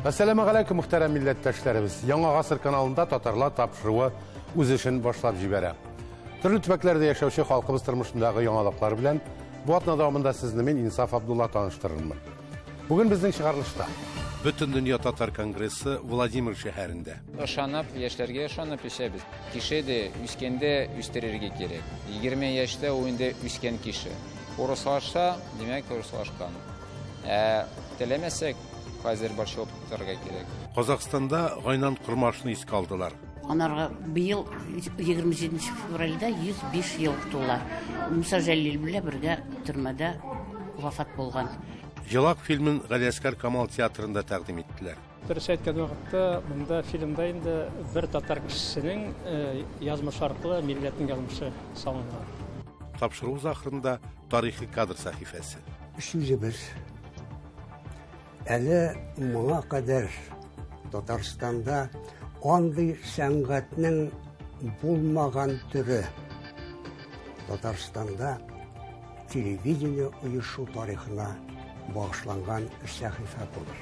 Әссәламегаләйкүм, мөхтәрәм милләттәшләребез. Яңа гасыр каналында татарлар тапшыруы үз эшен башлап җибәрә. Төрле төбәкләрдә яшәүче халкыбыз тормышындагы яңалыклар белән бу атна дәвамында сезне мин Инсаф Абдулла таныштырырмын. Бүген безнең чыгарылышта Бөтендөнья татар конгрессы Владимир шәһәрендә. Ышанып, яшьләргә ышанып эчәбез. Кеше дә үскәндә үстерергә кирәк. 20 яшьтә ул инде үскән кеше. Урыслашса, димәк, урыслашкан. Ә теләмәсәк, хәзер борчылып торырга кирәк. Казахстанда Гайнан Кормашны искә алдылар. Анарга быел 27 февральдә 105 ел тула. Муса Җәлил белән бергә төрмәдә вафат булган. Җылак фильмын Галиәсгар Камал театрында тәкъдим иттеләр. Дөрес әйткән вакытта, монда фильмда инде бер татар кешесенең язмышы аркылы милләтнең язмышы салынган. Тапшыру ахырында тарихи кадр сәхифәсе. Сүзебез әле моңа кадәр Татарстанда андый сәнгатьнең булмаган төре. Татарстанда телевидение оешу тарихына багышланган сәхифә булыр.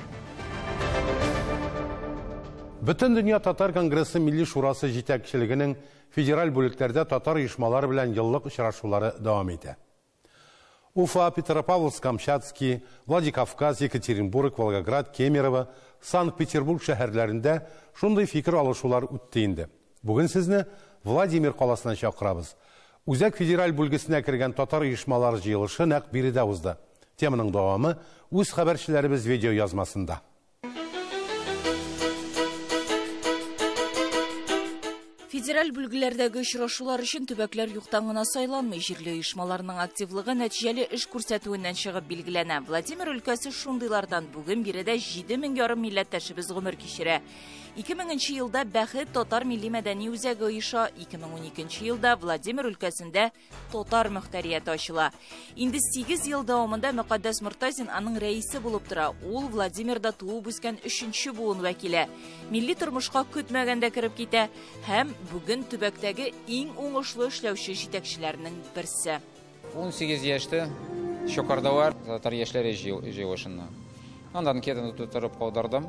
Бөтендөнья татар конгрессы Милли шурасы җитәкчелегенең федераль бүлекләрдә татар оешмалары белән еллык очрашулары дәвам итә. Уфа, Петропавловск-Камчатский, Владикавказ, Екатеринбург, Волгоград, Кемерово, Санкт-Петербург шәһәрләрендә шундый фикер алышулар үтте инде. Бүген сезне Владимир каласына чакырабыз. Үзәк федераль бүлгесенә кергән татар оешмалары җыелышы нәкъ биредә узды. Теманың дәвамы үз хәбәрчеләребез видео язмасында. Федераль бүлгеләрдәге очрашулар өчен төбәкләр юктан гына сайланмый. Җирле оешмаларның активлыгы нәтиҗәле эш күрсәтүеннән чыгып билгеләнә. Владимир өлкәсе шундыйлардан. Бүген биредә 7500 милләттәшебез гомер кичерә. 2000 елда Бәхет татар милли мәдәни үзәге оеша, 2012 елда Владимир өлкәсендә татар мөхтәрияте ачыла. Инде 8 ел дәвамында Мөкаддәс Мортазин аның рәисе булып тора. Ул Владимирда туып үскән 3нче буын вәкиле. Милли тормышка көтмәгәндә кереп китә һәм бүген төбәктәге иң уңышлы эшләүче җитәкчеләрнең берсе. 18 яшьтә чакырдылар татар яшьләре җыелышына. Андан анкетаны тутырып калдырдым.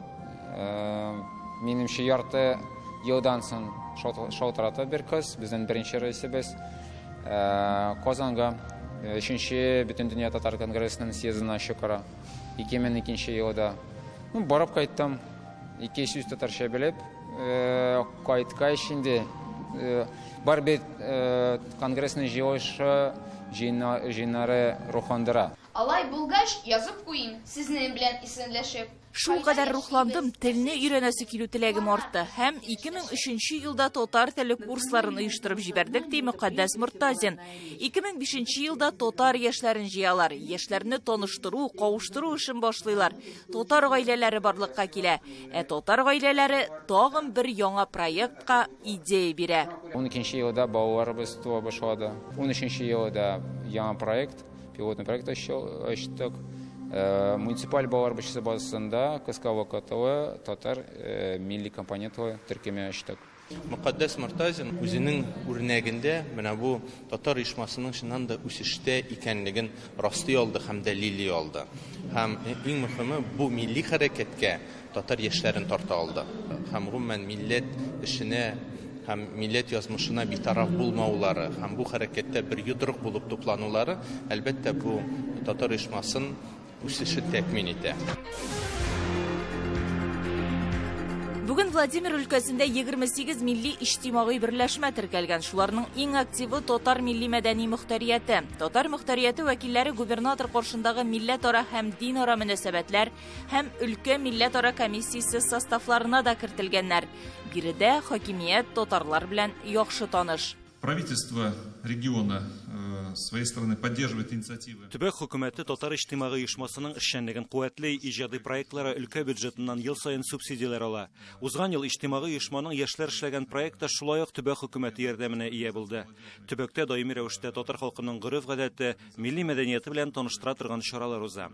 Минемчә, ярты елдан соң шалтырата бер кыз, безнең беренче рәисебез, Казанга 3нче Бөтендөнья татар конгрессының съездына чакыра. 2002 елда. Ну, барып кайттым. Ике сүз татарча белеп, кайткач инде бар бит конгрессның җыелышы җыеннары рухландыра. Алай булгач, язып куйым, сезнең белән исәнләшеп. Шул кадәр рухландым, телне өйрәнәсе килү теләгем артты. Һәм 2003 елда татар теле курсларын оештырып җибәрдек, ди Мөкаддәс Мортазин. 2005 елда татар яшьләрен җыялар. Яшьләрне таныштыру, кавыштыру эшен башлыйлар. Татар гаиләләре барлыкка килә. Ә татар гаиләләре тагын бер яңа проектка идея бирә. 12 елда балаларыбыз туа башлады. 13 елда яңа проект, пилотный проект ачтык. Муниципаль балалар бакчасы базасында кыска вакытлы татар милли компонентлы төркеме ачтык. Мөкаддәс Мортазин үзенең үрнәгендә менә бу татар оешмасының чыннан да үсештә икәнлеген раслый алды һәм дәлилли алды. Һәм иң мөһиме, бу милли хәрәкәткә татар яшьләрен тарта алды. Һәм гомумән милләт эшенә һәм милләт язмышына битараф булмаулары һәм бу хәрәкәттә бер йодрык булып тупланулары, әлбәттә, бу татар оешмасын үсеше тәэмин итә. Бүген Владимир өлкәсендә 28 милли иҗтимагый берләшмә теркәлгән. Шуларның иң активы татар милли мәдәни мөхтәрияте. Татар мөхтәрияте вәкилләре губернатор каршындагы милләтара һәм динара мөнәсәбәтләр һәм өлкә милләтара комиссиясе составларына да кертелгәннәр. Биредә хакимият татарлар белән яхшы таныш. Правительство региона своей стороны поддерживает инициативы. Төбәк хөкүмәте татар иҗтимагый оешмасының эшчәнлеген куәтли, иҗади проектлары өлкә бюджетыннан ел саен субсидияләр ала. Узган ел иҗтимагый оешманың яшьләр эшләгән проекты шулай ук төбәк хөкүмәте ярдәменә ия булды. Төбәктә даими рәвештә татар халкының гореф-гадәте, милли мәдәнияте белән таныштыра торган чаралар уза.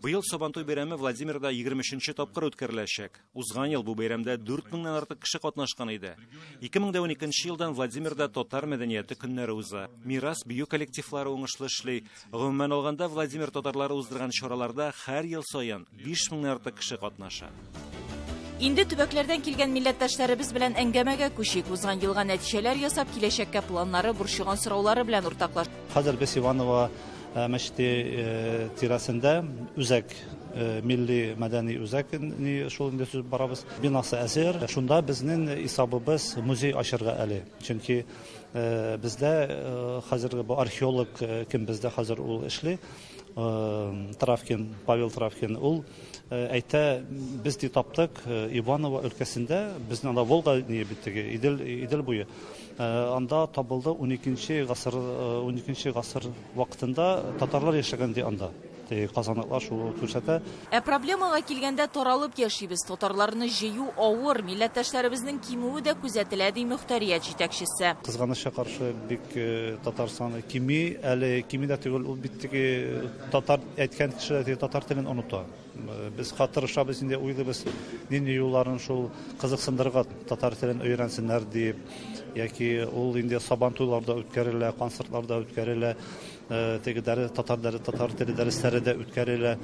Быел Сабантуй бәйрәме Владимирда 23нче тапкыр үткәреләчәк. Узган ел бу бәйрәмдә 4000-нән артык кеше катнашкан иде. 2012 елдан Владимирда татар мәдәнияте көннәре уза. Мирас бию коллективлары уңышлы эшли. Гомумән алганда, Владимир татарлары уздырган чараларда һәр ел саен 5000-нән артык кеше катнаша. Инде төбәкләрдән килгән милләттәшләребез белән әңгәмәгә күчик. Узган елга нәтиҗәләр ясап, киләчәккә планнары, борчыган сораулары белән уртаклаш. Хәзер без Иваново мәчете тирәсендә үзәк, милли мәдәни үзәк шул инде сүз барабыз. Бинасы әзер. Шунда безнең исабыбыз музей ачырга әле. Чөнки бездә хәзерге бу археолог кем бездә хәзер ул эшли, Травкин, Павел Травкин, ул әйтә, без ди таптык Иваново өлкәсендә, безнең анда Волга не бит теге, Идел буе. Анда табылды 12 гасыр вакытында татарлар яшәгән ди анда. Казаныклар шул күрсәтә. Ә проблемага килгәндә таралып яшибез. Татарларны җыю авыр, милләттәшләребезнең кимүе дә күзәтелә, ди мөхтәрият җитәкчесе. Кызганычка каршы бик татар саны кими, әле кими дә түгел, ул бит теге татар әйткән кешеләр татар телен оныта. Без тырышабыз инде, уйлыйбыз, нинди юлларын шул кызыксындырырга татар телен өйрәнсеннәр дип, яки ул инде сабан туйларда үткәрелә, концертларда үткәрелә, теге татар теле дәресләре дә үткәрелә.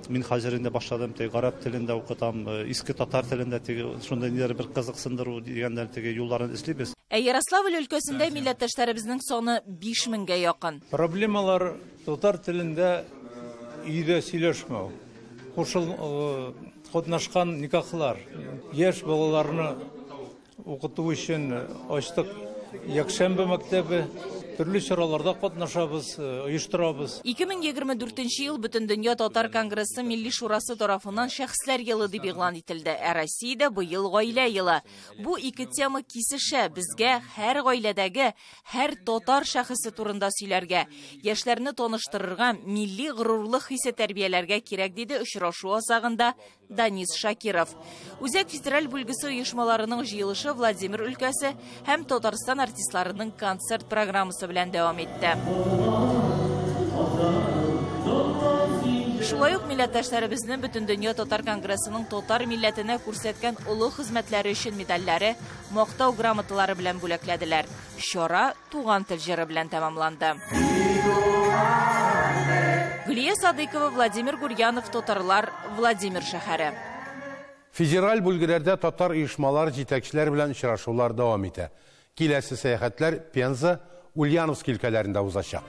Мин хәзер инде башладым, теге гарәп телен дә укытам, иске татар телен дә теге шундый ниләр бер кызыксындыру дигәннәр теге юлларын эзлибез. Ә Ярославль өлкәсендә милләттәшләребезнең саны 5000гә якын. Проблемалар татар телендә өйдә сөйләшмәү, катнашкан никахлар, яшь балаларны укыту өчен ачтык якшәмбе мәктәбе, төрле чараларда катнашабыз, оештырабыз. 2024 ел Бөтендөнья татар конгрессы Милли шурасы тарафыннан шәхесләр елы дип игълан ителде. Ә Россиядә быел гаилә елы. Бу ике тема кисешә. Безгә һәр гаиләдәге һәр татар шәхесе турында сөйләргә, яшьләрне таныштырырга, милли горурлык хисе тәрбияләргә кирәк, диде очрашу азагында Данис Шакиров. Үзәк федераль бүлгесе оешмаларының җыелышы Владимир өлкәсе һәм Татарстан артистларының концерт программасы белән дәвам итте. Шулай ук милләттәшләребезнең Бөтендөнья татар конгрессының татар милләтенә күрсәткән олы хезмәтләре өчен медальләре, мактау грамоталары белән бүләкләделәр. Чара туган тел җыры белән тәмамланды. Гөлия Садыкова, Владимир Гурьянов, Татарлар, Владимир шәһәре. Федераль бүлгеләрдә татар оешмалары җитәкчеләре белән очрашулар дәвам итә. Киләсе сәяхәтләр Пенза, Ульяновск өлкәләрендә узачак.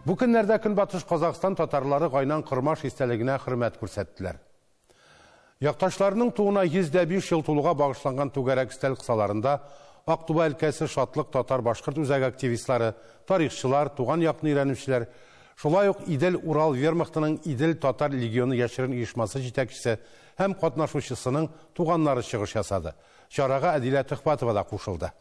Бу көннәрдә Көнбатыш Казахстан татарлары Гайнан Кормаш истәлегенә хөрмәт күрсәттеләр. Якташларының тууына 105 ел тулуга багышланган түгәрәк өстәл кысаларында Актүбә өлкәсе Шатлык татар-башкорт үзәге активистлары, тарихчылар, туган якны өйрәнүчеләр, шулай ук Идел-Урал вермахтының Идел татар легионы яшерен оешмасы җитәкчесе һәм катнашучысының туганнары чыгыш ясады. Чарага Әдилә Төхвәтова да кушылды.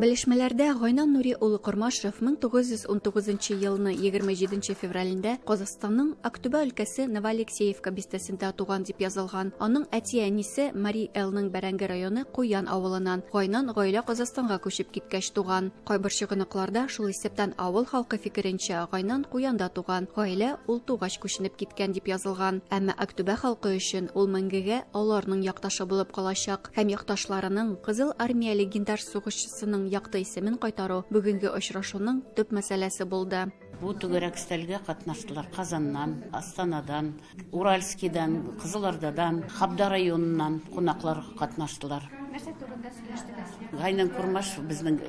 Белешмәләрдә Гайнан Нури улы Кормашев 1919 елны 27 февралендә Казахстанның Актүбә өлкәсе Новоалексеевка бистәсендә туган дип язылган. Аның әти-әнисе Мари Элның Бәрәңге районы Куян авылынан. Гайнан гаилә Казахстанга күчеп киткәч туган. Кайбер чыганакларда, шул исәптән авыл халкы фикеренчә, Гайнан Куянда туган. Гаилә ул тугач күченеп киткән дип язылган. Әмма Актүбә халкы өчен ул мәңгегә аларның якташы булып калачак һәм якташларының Кызыл армия легендар сугышчысының якты исемен кайтару бүгенге очрашуның төп мәсьәләсе булды. Бу түгәрәк өстәлгә катнаштылар Казаннан, Астанадан, Уральскидан, Кызылордадан, Хабда районыннан кунаклар катнаштылар. Нәрсә турында сөйләштегез? Гайнан Кормаш безнең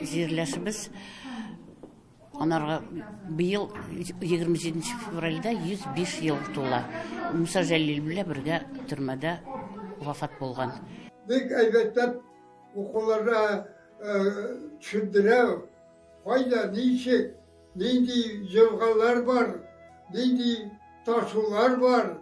җирләшебез. Анарга быел 27 февральдә 105 ел тула. Муса Җәлил белән бергә төрмәдә вафат булган. Бик әйбәтләп укуларда төшендерә, кайда, ничек, нинди елгалар бар, нинди ташулар бар,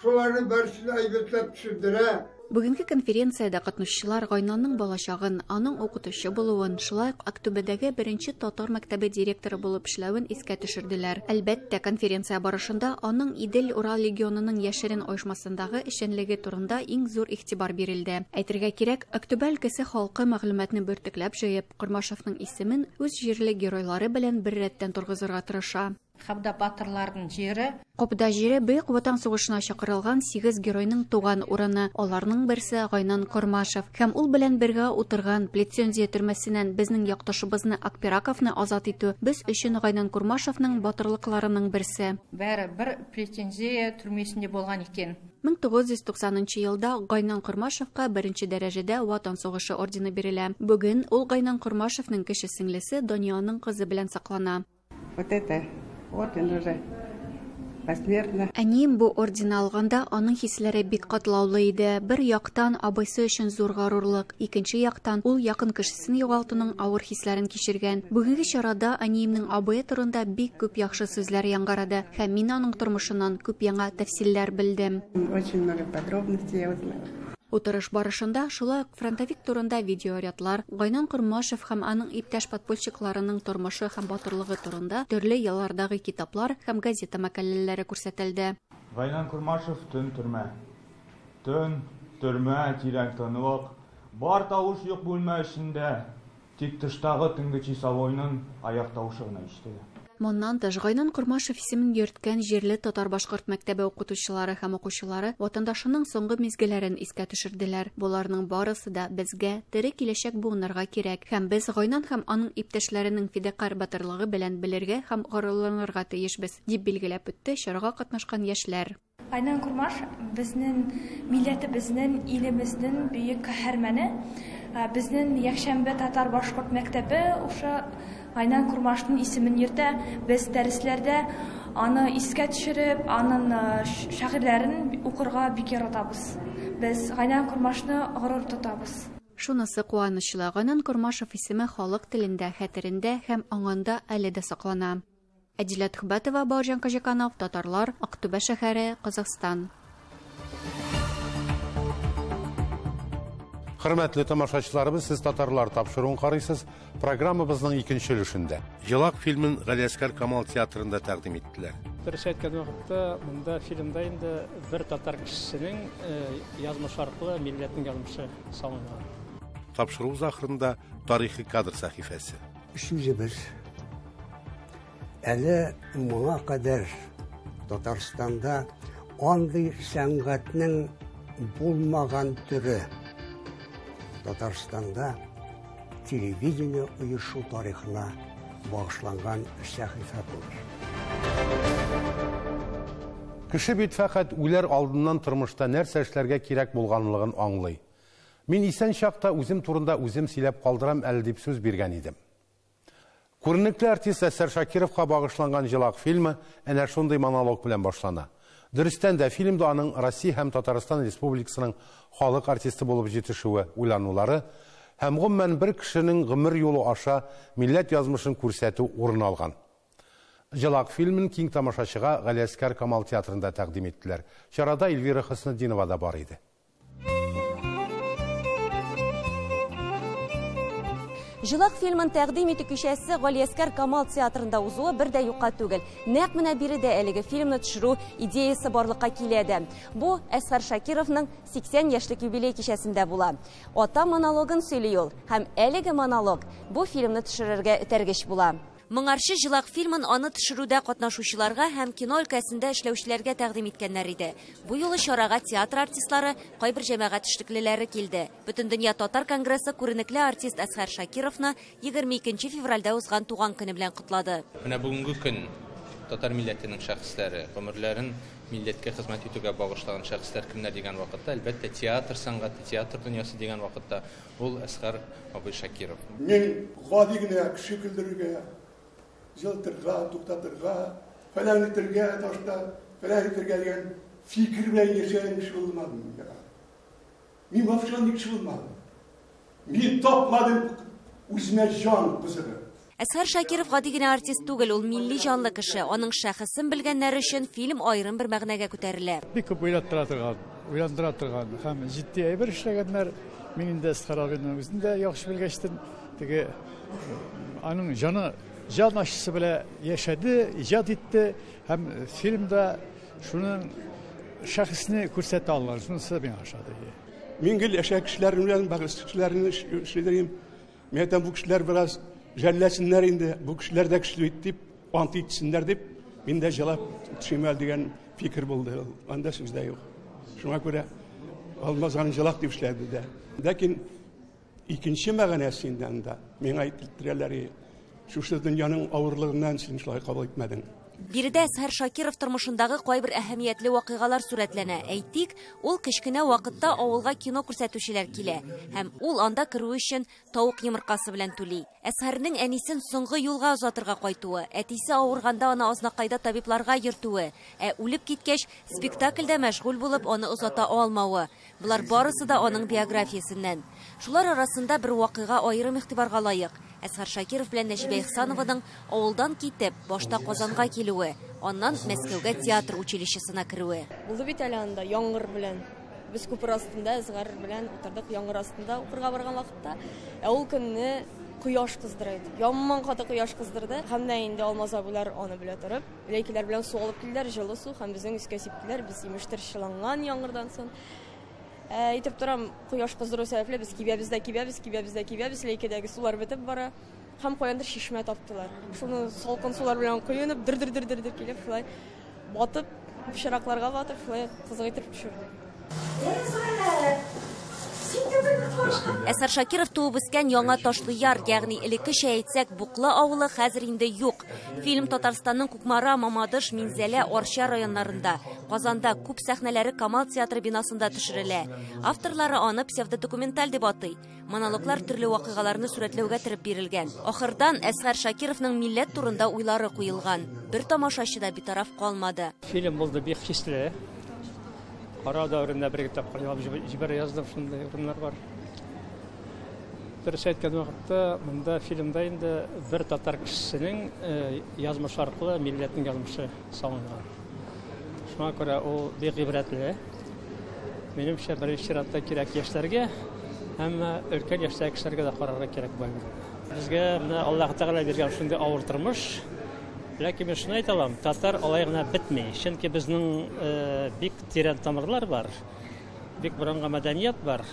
шуларны барысын әйбәтләп төшендерә. Бүгенге конференциядә катнашучылар Гайнанның балачагын, аның укытучы булуын, шулай ук Актүбәдәге беренче татар мәктәбе директоры булып эшләвен искә төшерделәр. Әлбәттә, конференция барышында аның Идел-Урал легионының яшерен оешмасындагы эшчәнлеге турында иң зур игътибар бирелде. Әйтергә кирәк, Актүбә өлкәсе халкы мәгълүматны бөртекләп җыеп, Кормашевның исемен үз җирле геройлары белән бер рәттән торгызырга тырыша. Кабда батырларның җире. Кобда җире Бөек Ватан сугышына чакырылган 8 геройның туган урыны. Аларның берсе Гайнан Кормашев. Һәм ул белән бергә утырган Плетензия төрмәсеннән безнең якташыбызны Акпираковны азат итү без өчен Гайнан Курмашевның батырлыкларының берсе. Бәрі бер Плетензия төрмәсендә булган икән. 1990 елда Гайнан Кормашевка беренче дәрәҗәдә Ватан сугышы ордены бирелә. Бүген ул Гайнан Кормашевның кече сеңлесе Данияның кызы белән саклана. Вот это орден уже посмертно. Әнием бу орденны алганда аның хисләре бик катлаулы иде. Бер яктан абыйсы өчен зур горурлык, икенче яктан ул якын кешесен югалтуның авыр хисләрен кичергән. Бүгенге чарада әниемнең абые турында бик күп яхшы сүзләр яңгырады һәм мин аның тормышыннан күп яңа тәфсилләр белдем. Очень много подробностей я узнала. Утырыш барышында шулай ук фронтовик турында видеорядлар, Гайнан Кормашев һәм аның иптәш подпольщикларының тормышы һәм батырлыгы турында төрле еллардагы китаплар һәм газета мәкаләләре күрсәтелде. Гайнан Кормашев төн төрмә. Төн төрмә, тирән тынлык. Бар тавыш юк бүлмә эчендә. Тик тыштагы төнге часовойның аяк тавышы гына ишетелә. Моннан тыш, Гайнан Кормашев исемен йөрткән җирле татар-башкорт мәктәбе укытучылары һәм укучылары ватандашының соңгы мизгелләрен искә төшерделәр. Боларның барысы да безгә, тере киләчәк буыннарга кирәк. Һәм без Гайнан һәм аның иптәшләренең фидакарь батырлыгы белән белергә һәм горурланырга тиешбез, дип билгеләп үтте чарага катнашкан яшьләр. Гайнан Кормаш безнең милләтебезнең, илебезнең бөек каһарманы. Безнең якшәмбе татар-башкорт мәктәбе ошо Гайнан Кормашның исемен йөртә. Без дәресләрдә аны искә төшереп, аның шагыйрьләрен укырга бик яратабыз. Без Гайнан Кормашны горур тотабыз. Шунысы куанычлы, Гайнан Кормашев исеме халык телендә, хәтерендә һәм аңында әле дә саклана. Әдилә Түхбәтова, Бауыржан Кожеканов, Татарлар, Актүбә шәһәре, Казахстан. Хөрмәтле тамашачыларыбыз, сез Татарлар тапшыруын карыйсыз. Программабызның икенче өлешендә Җылак фильмын Галиәсгар Камал театрында тәкъдим иттеләр. Дөрес әйткән вакытта, монда фильмда инде бер татар кешесенең язмышы аркылы милләтнең язмышы салынган. Тапшыру ахырында тарихи кадр сәхифәсе. Сүзебез әле моңа кадәр Татарстанда андый сәнгатьнең булмаган төре. Татарстанда телевидение оешу тарихына багышланган сәхифә булыр. Кеше бит фәкать үләр алдыннан тормышта нәрсә эшләргә кирәк булганлыгын аңлый. Мин исән чакта үзем турында үзем сөйләп калдырам әле дип сүз биргән идем. Күренекле артист Әсәр Шакировка багышланган Җылак фильмы әнә шундый монолог белән башлана. Дөрестән дә фильмда аның Россия һәм Татарстан Республикасының халык артисты булып җитешүе, уйланулары һәм гомумән бер кешенең гомер юлы аша милләт язмышын күрсәтү урын алган. Җылак фильмын киң тамашачыга Галиәсгар Камал театрында тәкъдим иттеләр. Чарада Эльвира Хөснетдинова да бар иде. Җылак фильмын тәкъдим итү кичәсе Галиәсгар Камал театрында узуы бер дә юкка түгел. Нәкъ менә биредә әлеге фильмны төшерү идеясы барлыкка килә дә. Бу Әсгар Шакировның 80 яшьлек юбилей кичәсендә була. Ата монологын сөйли ул, һәм әлеге монолог бу фильмны төшерергә этәргеч була. Моңарчы Җылак фильмын аны төшерүдә катнашучыларга һәм кино өлкәсендә эшләүчеләргә тәкъдим иткәннәр иде. Бу юлы чарага театр артистлары, кайбер җәмәгать эшлеклеләре килде. Бөтендөнья татар конгрессы күренекле артист Әсгар Шакировны 22 февральдә узган туган көне белән котлады. Менә бүгенге көн татар милләтенең шәхесләре, гомерләрен милләткә хезмәт итүгә багышлаган шәхесләр кемнәр дигән вакытта, әлбәттә, театр сәнгате, театр дөньясы дигән вакытта ул Әсгар абый Шакиров. Мин гади генә кеше көлдерергә, җылытырга, туктатырга, фәлән итергә, ташта, фәлән итергә дигән фикер белән яшәгән кеше булмадым. Мин вообще андый кеше булмадым. Мин тапмадым үземә җан кызыгы. Әсгар Шакиров гади генә артист түгел, ул милли җанлы кеше. Аның шәхесен белгәннәр өчен фильм аерым бер мәгънәгә күтәрелә. Бик күп уйландыра торган һәм җитди әйбер эшләгәннәр. Мин инде Әсгар абыйның үзен дә яхшы белгәчтен, теге аның җаны, җан ачысы белән яшәде, иҗат итте һәм фильмда шуның шәхесне күрсәтә алган. Шунысы миңа ошады. Мин гел яшәгән кешеләр белән, бәгырь кешеләрне эшләдем. Мин әйтәм, бу кешеләр бераз жәлләсеннәр инде, бу кешеләр дә кеше бит дип, ант итсеннәр дип, Мин дә җылап төшим әле дигән фикер булды. Анда сүз дә юк. Шуңа күрә Алмаз аны җылак дип эшләде дә. Ләкин икенче мәгънәсе инде анда. Миңа әйттерәләр, шушы дөньяның авырлыгыннан син шулай кабул итмәдең. Биредә Әзһәр Шакиров тормышындагы кайбер әһәмиятле вакыйгалар сурәтләнә. Әйтик, ул кечкенә вакытта авылга кино күрсәтүчеләр килә һәм ул анда керү өчен тавык йомыркасы белән түли. Әзһәрнең әнисен соңгы юлга озатырга кайтуы, әтисе авырганда аны Азнакайда табибларга йөртүе, ә үлеп киткәч, спектакльдә мәшгуль булып аны озата алмавы. Болар барысы да аның биографиясеннән. Шулар арасында бер вакыйга аерым игътибарга лаек. Әзһәр Шакиров белән Нәҗибә Ихсанованың авылдан китеп, башта Казанга килүе, аннан Мәскәүгә театр училищесына керүе. Булды бит әле анда яңгыр белән. Без күпер астында Әзгар белән утырдык, яңгыр астында укырга барган вакытта. Ә ул көнне кояш кыздыра иде. Яман каты кояш кыздырды. Һәм дә инде Алмаз абыйлар аны белә торып, ләйкеләр белән су алып килделәр, җылы су, һәм безнең өскә сиптеләр. Без имештер чыланган яңгырдан соң. Әйтеп торам, кояш кыздыру сәбәпле без кибәбез дә кибәбез, кибәбез дә кибәбез, ләйкедәге сулар бетеп бара. Һәм каяндыр чишмә таптылар. Шуны салкын сулар белән коенып, дер-дер-дер-дер килеп, шулай батып, пычракларга батып, шулай кызык итеп төшердек. Әзһәр Шакиров туып үскән Яңа Ташлыяр, ягъни элеккечә әйтсәк, Буклы авылы хәзер инде юк. Фильм Татарстанның Кукмара, Мамадыш, Минзәлә, Арча районнарында, Казанда күп сәхнәләре Камал театры бинасында төшерелә. Авторлары аны псевдодокументаль дип атый. Монологлар төрле вакыйгаларны сурәтләүгә төреп бирелгән. Ахырдан Әзһәр Шакировның милләт турында уйлары куелган. Бер тамашачы да битараф калмады. Фильм булды бик хисле. Кара дәверендә бер тапкыр елап җибәрә яздым, шундый урыннар бар. Дөрес әйткән вакытта, монда фильмда инде бер татар кешесенең язмышы аркылы милләтнең язмышы салынган. Шуңа күрә ул бик гыйбрәтле. Минемчә, беренче чиратта кирәк яшьләргә, әмма өлкән яшьтәге кешеләргә дә карарга кирәк бу. Безгә менә Аллаһ Тәгалә биргән шундый авыр тормыш. Ләкин мин шуны әйтә алам, татар алай гына бетми. Чөнки безнең бик тирән тамырлар бар, бик борынгы мәдәният бар.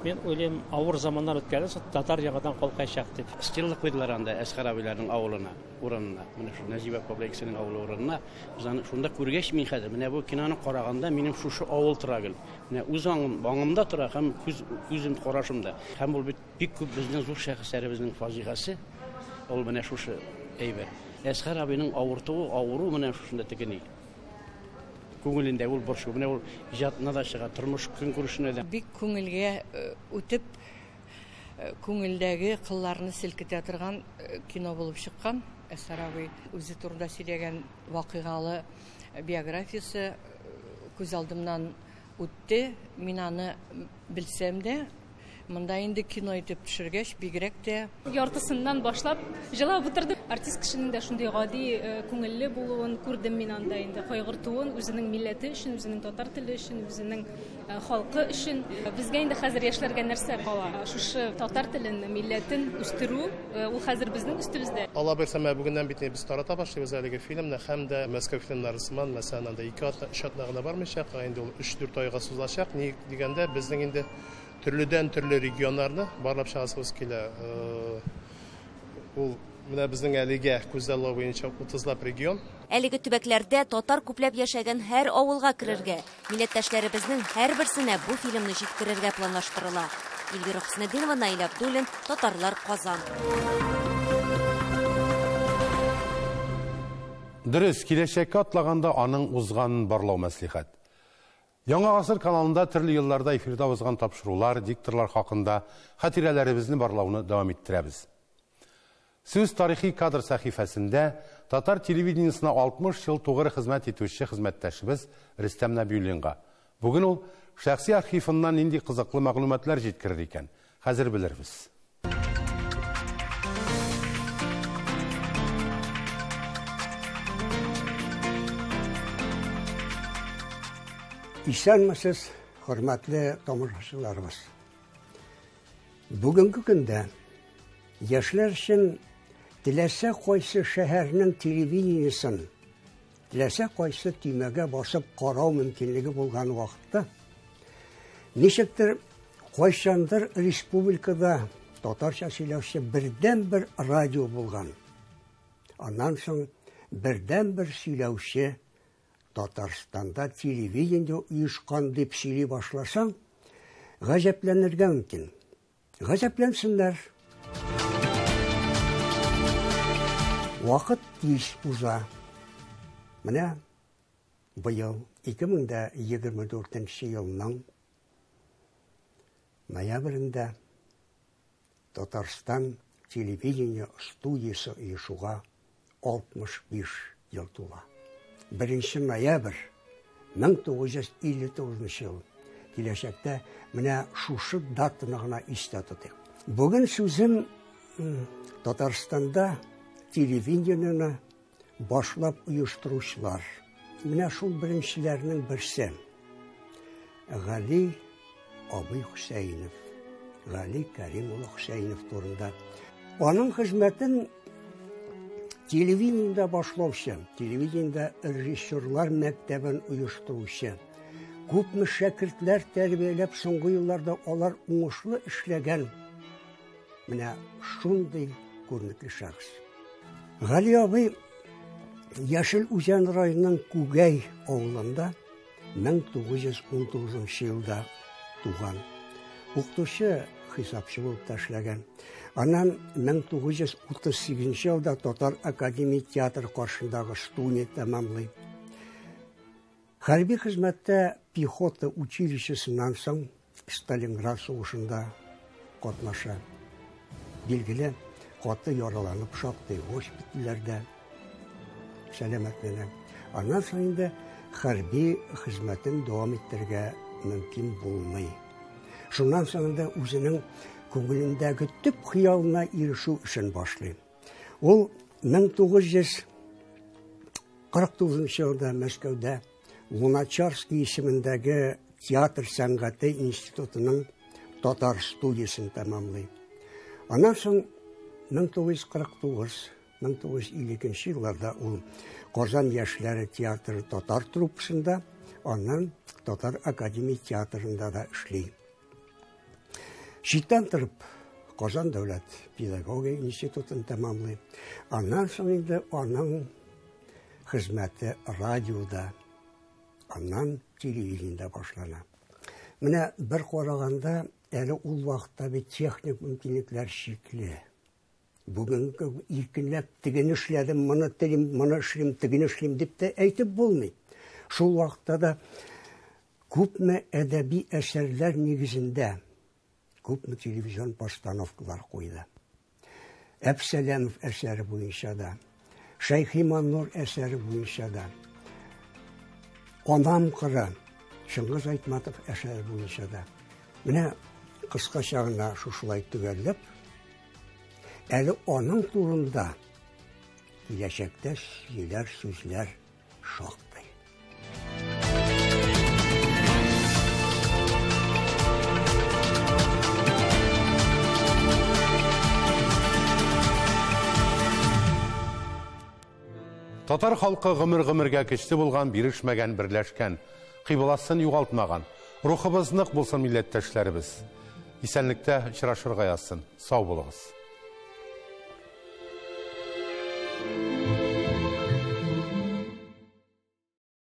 Мин уйлыйм, авыр заманнар үткәннән соң татар яңадан калкаячак дип. Стелла куйдылар анда Әсгар абыйларның авылына, урынына. Менә шул Нәҗибә апа белән икесенең авылы урынына. Без аны шунда күргәч, мин хәзер менә бу киноны караганда минем шушы авыл тора гел. Менә үз аңым, аңымда тора һәм күз, күзем карашымда. Һәм ул бит бик күп безнең зур шәхесләребезнең фаҗигасе. Ул менә шушы әйбер. Әсгар абыйның авыртуы, авыру менә шушында тегени. Күңелендә ул борчу, менә ул иҗатына да чыга, тормыш көнкүрешенә дә. Бик күңелгә үтеп, күңелдәге кылларны селкетә торган кино булып чыккан. Әсгар абый үзе турында сөйләгән вакыйгалы биографиясе күз алдымнан үтте. Мин аны белсәм дә, монда инде кино итеп төшергәч, бигрәк тә яртысыннан башлап җылап утырдым. Артист кешенең дә шундый гади, күңелле булуын күрдем мин анда инде, кайгыртуын үзенең милләте өчен, үзенең татар теле өчен, үзенең халкы өчен. Безгә инде хәзер яшьләргә нәрсә кала? Шушы татар телен, милләтен үстерү, ул хәзер безнең өстебездә. Алла бирсә, менә бүгеннән бит без тарата башлыйбыз әлеге фильмны, һәм дә Мәскәү фильмнары сыман, мәсәлән, анда 2 атна, 3 атна гына бармыйча, инде ул 3-4 айга сузылачак. Ни дигәндә, безнең инде төрледән төрле регионнарны барлап чыгасыбыз килә. Ул менә безнең әлегә күзаллау буенча 30лап регион. Әлеге төбәкләрдә татар күпләп яшәгән һәр авылга керергә, милләттәшләребезнең һәрберсенә бу фильмны җиткерергә планлаштырыла. Эльвира Хөснетдинова, Наил Абдуллин, Татарлар, Казан. Дөрес, киләчәккә атлаганда аның узганын барлау мәслихәт. Яңа Гасыр каналында төрле елларда эфирда узган тапшырулар, дикторлар хакында хатирәләребезне барлауны дәвам иттерәбез. Сүз тарихи кадр сәхифәсендә татар телевидениесына 60 ел тугры хезмәт итүче хезмәттәшебез Рөстәм Нәбиуллинга. Бүген ул шәхси архивыннан нинди кызыклы мәгълүматлар җиткерер икән, хәзер белербез. Исәнмесез, хөрмәтле тамашачыларыбыз. Бүгенге көндә яшьләр өчен теләсә кайсы шәһәрнең телевидениесен, теләсә кайсы төймәгә басып карау мөмкинлеге булган вакытта, ничектер кайчандыр республикада татарча сөйләүче бердәнбер радио булган. Аннан соң бердәнбер сөйләүче Татарстанда телевидение оешкан дип сөйли башласаң, гаҗәпләнергә мөмкин. Гаҗәпләнсеннәр. Вакыт тиз уза. Менә быел 2024 елның ноябрендә Татарстан телевидение студиясе оешуга 65 ел тула. 1 ноябрь 1959 ел. Киләчәктә менә шушы датаны гына истә тотыйк. Бүген сүзем Татарстанда телевидениене башлап оештыручылар. Менә шул беренчеләрнең берсе Гали абый Хөсәенов, Гали Кәрим улы Хөсәенов турында. Аның хезмәтен телевидениедә башлаучы, телевидениедә режиссерлар мәктәбен оештыручы, күпме шәкертләр тәрбияләп соңгы елларда алар уңышлы эшләгән менә шундый күренекле шәхес. Гали абый Яшел Үзән районының Күгәй авылында 1919 елда туган. Укытучы, хисапчы булып та эшләгән. Аннан 1938 елда Татар академия театры каршындагы студия тәмамлый. Хәрби хезмәттә пехота училищесыннан соң Сталинград сугышында катнаша. Билгеле, каты яраланып шактый госпитальләрдә сәламәтләнә. Аннан соң инде хәрби хезмәтен дәвам иттерергә мөмкин булмый. Шуннан соң инде үзенең күңелендәге төп хыялына ирешү эшен башлый. Ул 1949 елда Мәскәүдә Луначарский исемендәге театр сәнгате институтының татар студиясен тәмамлый. Аннан соң 1949-1952 елларда ул Казан яшьләре театры татар труппасында, аннан Татар академия театрында да эшли. Читтән торып Казан дәүләт педагогия институтын тәмамлый. Аннан соң инде аның хезмәте радиода, аннан телевидениедә башлана. Менә бер караганда, әле ул вакытта бит техник мөмкинлекләр чикле. Бүгенге иркенләп тегене эшләдем, моны телим, моны эшлим, тегене эшлим дип тә әйтеп булмый. Шул вакытта да күпме әдәби әсәрләр нигезендә күпме телевизион постановкалар куйды. Әпсәләмов әсәре буенча да, Шәйхи Маннур әсәре буенча да, Анам кыры, Чыңгыз Айтматов әсәре буенча да. Менә кыскача гына шушылай төгәлләп, әле аның турында киләчәктә сөйләр сүзләр шактый. Татар халкы гомер-гомергә көчле булган, бирешмәгән, берләшкән, кыйбласын югалтмаган. Рухыбыз нык булсын, милләттәшләребез. Исәнлектә очрашырга язсын. Сау булыгыз.